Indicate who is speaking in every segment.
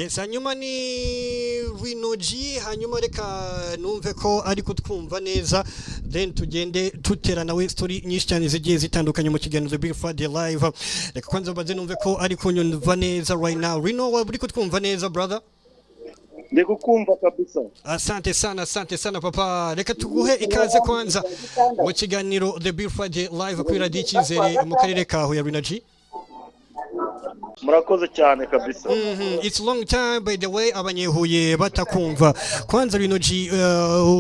Speaker 1: Yes, hanyuma ni Rino G. Hanyuma reka numve ko ari kutwumva neza, then tugende tutera nawe story nyinshi cyane zigiye zitandukanye mu kiganiro The Big Friday Live. Reka kwanza mbanze numve ko ari kunyumva neza right now. Rino, waba uri kutwumva neza, brother?
Speaker 2: Ndi kukumva kabisa.
Speaker 1: Asante sana, asante sana, papa. Reka tuguhe ikaze kwanza mu kiganiro The Big Friday Live kuri Radio Icyizere mu karere ka Huye, Rino G.
Speaker 2: Murakoze cyane kabisa.
Speaker 1: It's long time, by the way, abanyehuye batakumva. Kwanza Rino G,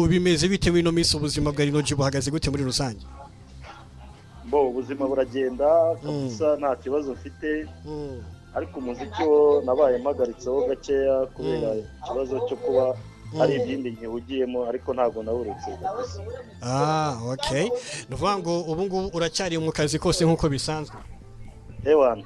Speaker 1: bimeze bite wino minsi? Ubuzima bwa Rino G buhagaze gute muri rusange?
Speaker 2: Bo, ubuzima buragenda kabisa, nta kibazo mfite, ariko umuziki wo nabaye mpagaritseho gakeya kubera ikibazo cyo kuba hari ibindi nkihugiyemo, ariko ntabwo nawuretse kabisa.
Speaker 1: Ah, okay. Ni ukuvuga ngo ubu ngubu uracyari mu kazi kose nk'uko bisanzwe.
Speaker 2: Ewana.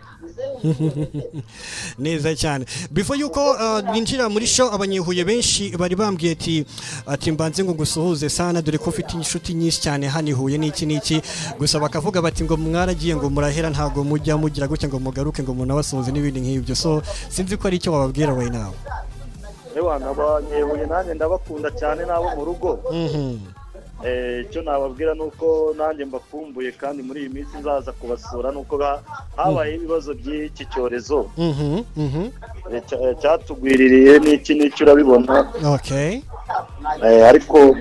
Speaker 1: Neza cyane. Before yuko ninjira muri show, abanyehuye benshi bari bambwiye ati mbanze ngo ngusuhuze sana, dore ko ufite inshuti nyinshi cyane hano i Huye n'iki n'iki. Gusa bakavuga bati ngo mwaragiye ngo murahera, ntabwo mujya mugira gutya ngo mugaruke ngo munabasuhuze n'ibindi nk'ibyo. So sinzi ko ari icyo wababwira right now.
Speaker 2: Ewana, abanyehuye nanjye ndabakunda cyane n'abo mu rugo. Icyo nababwira ni uko nanjye mbakumbuye, kandi muri iyi minsi nzaza kubasura, nuko habaye ibibazo by'iki cyorezo cyatugwiririye n'iki n'iki, urabibona. Ariko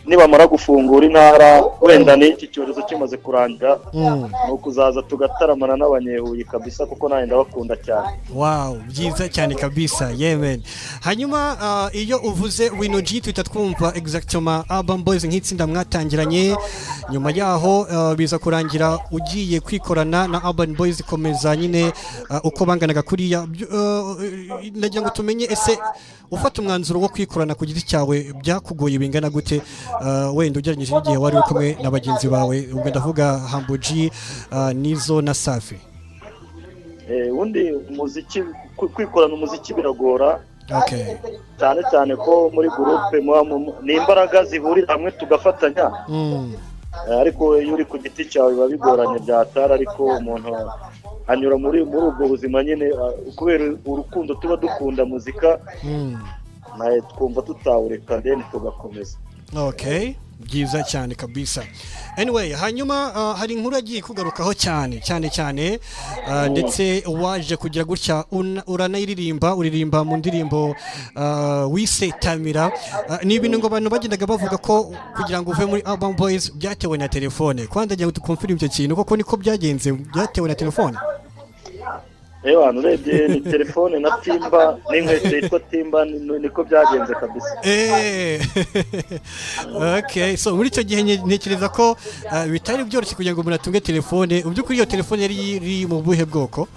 Speaker 2: nibamara gufungura intara, wenda n'iki cyorezo kimaze kurangira, ni ukuzaza tugataramana n'abanyehuye kabisa, kuko nanjye ndabakunda cyane.
Speaker 1: Wow, byiza cyane kabisa, yemen. Hanyuma iyo uvuze Rino G tuhita twumva exactement Urban Boys nk'itsinda mwatangiranye. Nyuma yaho biza kurangira ugiye kwikorana na Urban Boys, komeza nyine uko banganaga kuriya. Ndagira ngo tumenye, ese ufata umwanzuro wo kwikorana ku giti cyawe byakugoye bingana gute, wenda ugereranyije n'igihe wari uri kumwe na bagenzi bawe? Ubwo ndavuga Humble G, Nizo na Safi.
Speaker 2: Ubundi umuziki, kwikorana umuziki biragora, cyane cyane ko muri groupe ni imbaraga zihurira hamwe tugafatanya. Ariko iyo uri ku giti cyawe biba bigoranye byatara, ariko umuntu anyura muri ubwo buzima nyine, kubera urukundo tuba dukunda muzika, nawe twumva tutawureka, then tugakomeza.
Speaker 1: Okay, byiza cyane kabisa. Anyway, hanyuma hari inkuru yagiye kugarukaho cyane cyane cyane, ndetse waje kugira gutya uranayiririmba, uririmba mu ndirimbo wise Tamira. Ni ibintu ngo abantu bagendaga bavuga ko kugira ngo uve muri Urban Boys byatewe na telefone. Kwanza ndagira ngo tuconfirme icyo kintu, koko niko byagenze, byatewe na telefone?
Speaker 2: Ewana, urebye ni telefone na timba n'inkweto yitwa timba, niko byagenze kabisa.
Speaker 1: Okay, so muri icyo gihe ntekereza ko bitari byoroshye kugira ngo umuntu atunge telefone. Mu by'ukuri iyo telefone yari iri mu buhe bwoko?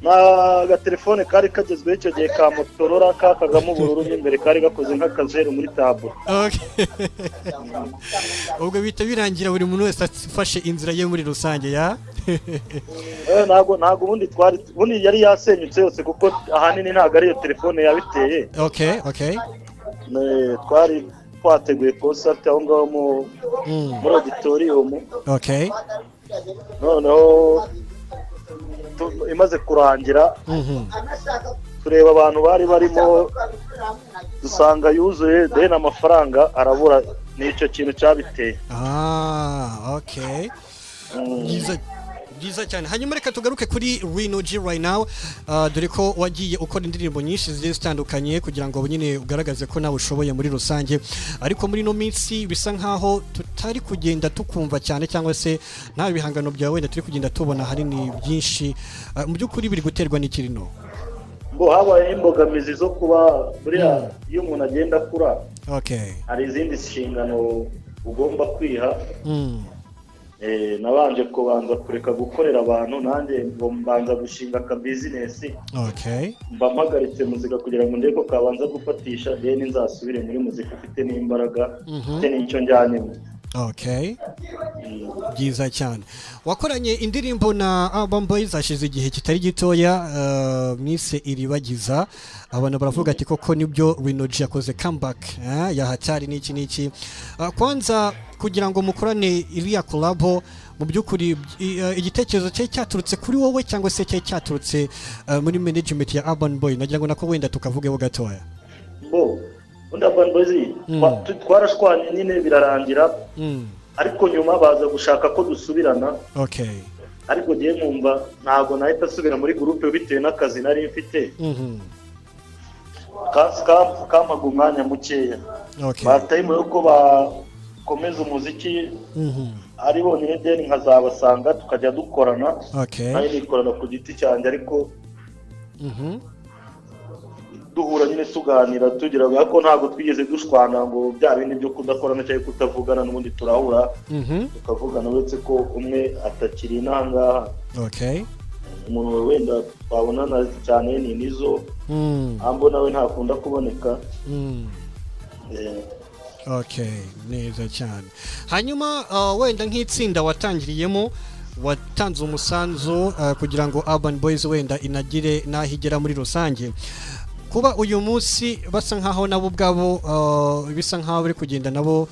Speaker 2: Ni agatelefone kari kagezweho icyo gihe ka Motorola, kakagamo ubururu mo imbere, kari gakoze nk'akazeru muri tableau.
Speaker 1: Okay. Ubwo bihita birangira buri muntu wese afashe inzira ye muri rusange ya
Speaker 2: Ntabwo ubundi twari, ubundi yari yasenyutse yose, kuko ahanini ntabwo ariyo telefone yabiteye. Twari twateguye concert aho ngaho muri auditorium. Noneho imaze kurangira, tureba abantu bari barimo, dusanga yuzuye, then amafaranga arabura. Ni icyo kintu cyabiteye.
Speaker 1: Ah, okay. Byiza, byiza cyane. Hanyuma reka tugaruke kuri Rino G right now, dore ko wagiye ukora indirimbo nyinshi zigiye zitandukanye kugira ngo nyine ugaragaze ko nawe ushoboye muri rusange, ariko muri ino minsi bisa nkaho tutari kugenda tukumva cyane, cyangwa se nta bihangano byawe wenda turi kugenda tubona ahanini byinshi. Mu by'ukuri biri guterwa n'ikirino?
Speaker 2: Ngo habayeho imbogamizi zo kuba buriya iyo umuntu agenda akura, hari izindi nshingano ugomba kwiha. Nabanje kubanza kureka gukorera abantu, nanjye ngo mbanza gushinga aka business, mba mpagaritse muzika kugira ngo ndebe ko kabanza gufatisha, then nzasubire muri muzika ufite n'imbaraga, mfite n'icyo njyanyemo.
Speaker 1: Okay. Byiza cyane. Wakoranye indirimbo na Urban Boys hashize igihe kitari gitoya, mwise Iribagiza. Abantu baravuga ati koko nibyo, Rino G yakoze comeback ya hatari n'iki n'iki. Kwanza kugira ngo mukorane iriya collabo, Mu by'ukuri igitekerezo cyari cyaturutse kuri wowe cyangwa se cyari cyaturutse muri management ya Urban Boy? Nagira ngo nako wenda tukavugeho gatoya.
Speaker 2: Bo ubundi Urban Boys twarashwanye nyine birarangira, ariko nyuma baza gushaka ko dusubirana, ariko ngiye nkumva ntabwo nahita asubira muri groupe bitewe n'akazi nari mfite, kampaga umwanya mukeya. Batayimo yuko bakomeza umuziki ari bonyine, then nkazabasanga tukajya dukorana, nanjye nikorana ku giti cyanjye, ariko duhura nyine tuganira tugira, ariko ntabwo twigeze dushwana ngo bya bindi byo kudakorana cyangwa kutavugana. N'ubundi turahura tukavugana, uretse ko umwe atakiri inaha. Umuntu wenda twabonana cyane ni Nizo. Ambo nawe ntakunda kuboneka.
Speaker 1: Okay, neza cyane. Hanyuma wenda nk'itsinda watangiriyemo, watanze umusanzu kugira ngo Urban Boys wenda inagire n'aho igera muri rusange, kuba uyu munsi basa nkaho nabo ubwabo bisa nkaho bari kugenda nabo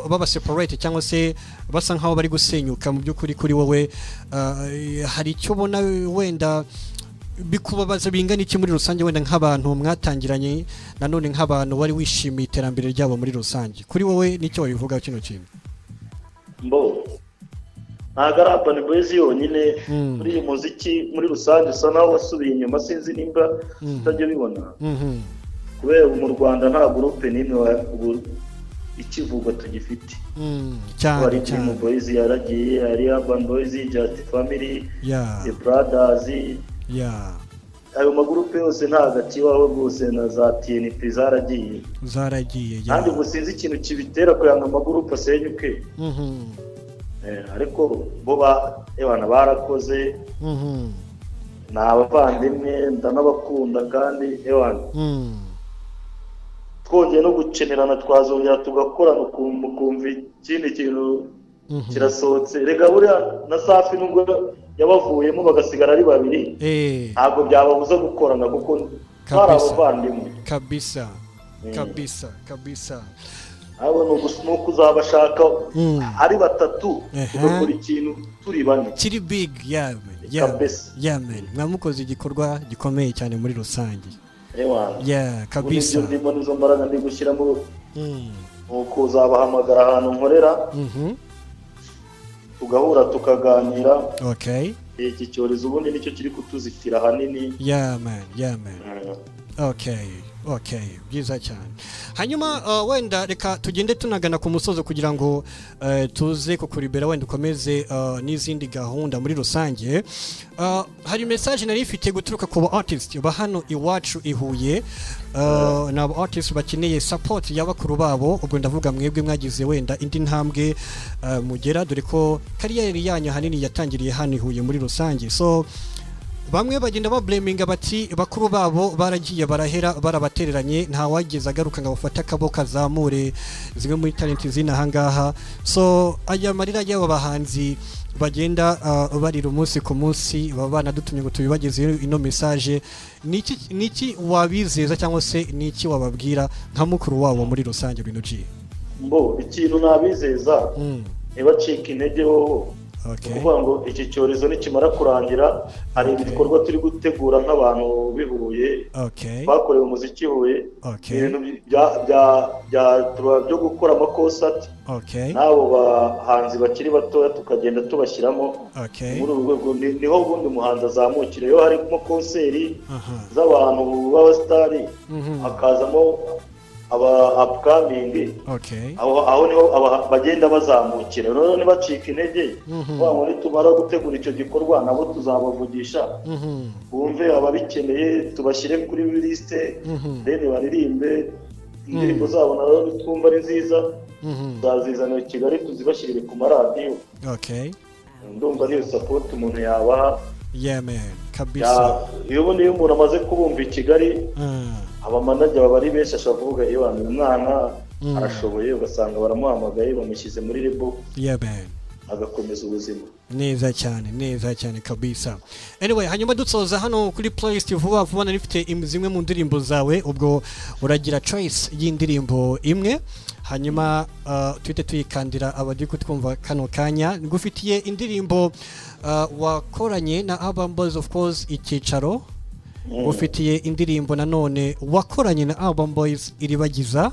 Speaker 1: baba separate cyangwa se basa nkaho bari gusenyuka, mu by'ukuri kuri wowe hari icyo ubona wenda bikubabaza bingana iki muri rusange, wenda nk'abantu mwatangiranye, nanone nk'abantu wari wishimiye iterambere ryabo muri rusange? Kuri wowe nicyo wabivugaho kino kintu?
Speaker 2: Mbo ntabwo ari Urban Boys yonyine. Muri uyu muziki muri rusange usa naho wasubiye inyuma, sinzi nimba utajya ubibona, kubera ubu mu Rwanda nta groupe n'imwe ubu ikivugwa tugifite.
Speaker 1: Cyane.
Speaker 2: Hari Dream Boys yaragiye, hari Urban Boys, Just Family, The Brothers, ayo magroupe yose ntabwo akibaho rwose, na za TNP zaragiye.
Speaker 1: Zaragiye.
Speaker 2: Kandi ubu sinzi ikintu kibitera kugira ngo amagroupe asenyuke. Ariko bo ba ebana barakoze, ni abavandimwe, ndanabakunda kandi ewana twongeye no gukenerana twazongera tugakorana, ukumva ikindi kintu kirasohotse. Rega buriya na Safi nubwo yabavuyemo bagasigara ari babiri, ntabwo byababuza gukorana kuko twari abavandimwe.
Speaker 1: Kabisa. Kabisa kabisa.
Speaker 2: Abo ni ukuzabashaka ari batatu, tugakora ikintu turi bane.
Speaker 1: Kiri big, yeah man, yeah.
Speaker 2: Kabisa.
Speaker 1: Yeah man, mwamukoze igikorwa gikomeye cyane muri rusange.
Speaker 2: Ewana, ubu nibyo ndimo, nizo mbaraga ndi gushyiramo, ni ukuzabahamagara ahantu nkorera, tugahura tukaganira. Iki cyorezo ubundi nicyo kiri kutuzitira ahanini.
Speaker 1: Yeah man, yeah man. Okay, byiza cyane. Hanyuma wenda reka tugende tunagana ku musozo kugira ngo tuze kukuribera wenda ukomeze n'izindi gahunda muri rusange. Hari message nari ifite guturuka ku ba artist ba hano iwacu i Huye. Ni aba artist bakeneye support ya bakuru babo, ubwo ndavuga mwebwe mwagize wenda indi ntambwe mugera, dore ko career yanyu ahanini yatangiriye hano i Huye muri rusange. So bamwe bagenda bablaminga bati bakuru babo baragiye barahera, barabatereranye, nta wageze agaruka ngo bafate akaboko azamure zimwe muri talent zino ahangaha. So aya marira y'aba bahanzi bagenda barira umunsi ku munsi, baba banadutumye ngo tubibagezeho ino message. Niki wabizeza cyangwa se niki wababwira nka mukuru wabo muri rusange, Rwino G?
Speaker 2: Mbo ikintu nabizeza, ntibacike intege wowe. Ukuvuga ngo iki cyorezo nikimara kurangira, hari ibikorwa turi gutegura nk'abantu b'i Huye, bakorewe umuziki i Huye, ibintu byo gukora amaconcert n'abo bahanzi bakiri batoya tukagenda tubashyiramo. Muri uru rwego niho ubundi umuhanzi azamukira, iyo harimo concert z'abantu b'abasitari, hakazamo aba upcoming, aho niho bagenda bazamukira. Rero ntibacike intege, kuvuga ngo nitumara gutegura icyo gikorwa nabo tuzabavugisha, bumve ababikeneye tubashyire kuri liste, then baririmbe indirimbo zabo, nazo nitwumva ari nziza tuzazizanira i Kigali tuzibashyirire ku maradiyo. Ndumva niyo support umuntu yabaha.
Speaker 1: Yeah man, kabisa.
Speaker 2: Iyo ubundi iyo umuntu amaze kubumva i Kigali, abamanager baba ari benshi, ashobora kuvuga iyo uyu mwana arashoboye, ugasanga baramuhamagaye bamushyize muri label,
Speaker 1: Yeah man.
Speaker 2: agakomeza ubuzima.
Speaker 1: Neza cyane, neza cyane kabisa. Anyway, hanyuma dusoza hano kuri playlist vuba vuba, nari mfite zimwe mu ndirimbo zawe, ubwo uragira choice y'indirimbo imwe. Hanyuma tuhite tuyikandira abari kutwumva kano kanya. Ngufitiye indirimbo wakoranye na Urban Boys, of course, "Icyicaro". Ngufitiye indirimbo nanone wakoranye na Urban Boys, "Iribagiza".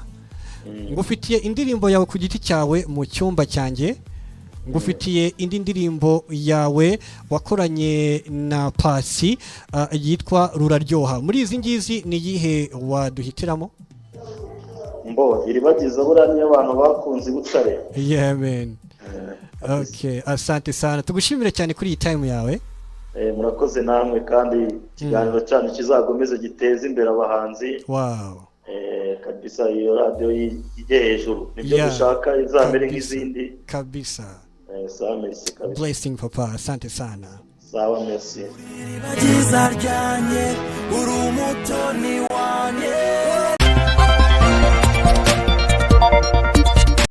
Speaker 1: Ngufitiye indirimbo yawe ku giti cyawe, "Mu Cyumba Cyanjye". Ngufitiye indi ndirimbo yawe wakoranye na Pasi yitwa "Ruraryoha". Muri izi ngizi ni iyihe waduhitiramo?
Speaker 2: Mbo "Iribagiza" buriya niyo abantu bakunze i Butare.
Speaker 1: Yeah man, okay, asante sana, tugushimire cyane kuri iyi time yawe.
Speaker 2: Murakoze namwe, kandi ikiganiro cyanyu kizakomeze giteze imbere abahanzi. Kabisa iyo radiyo ijye hejuru, nibyo dushaka, izamere nk'izindi. Sawa, merci kabisa.
Speaker 1: Blessing papa, asante sana.
Speaker 2: Sawa, merci.
Speaker 3: Iribagiza ryanjye, uri umutoni wanjye.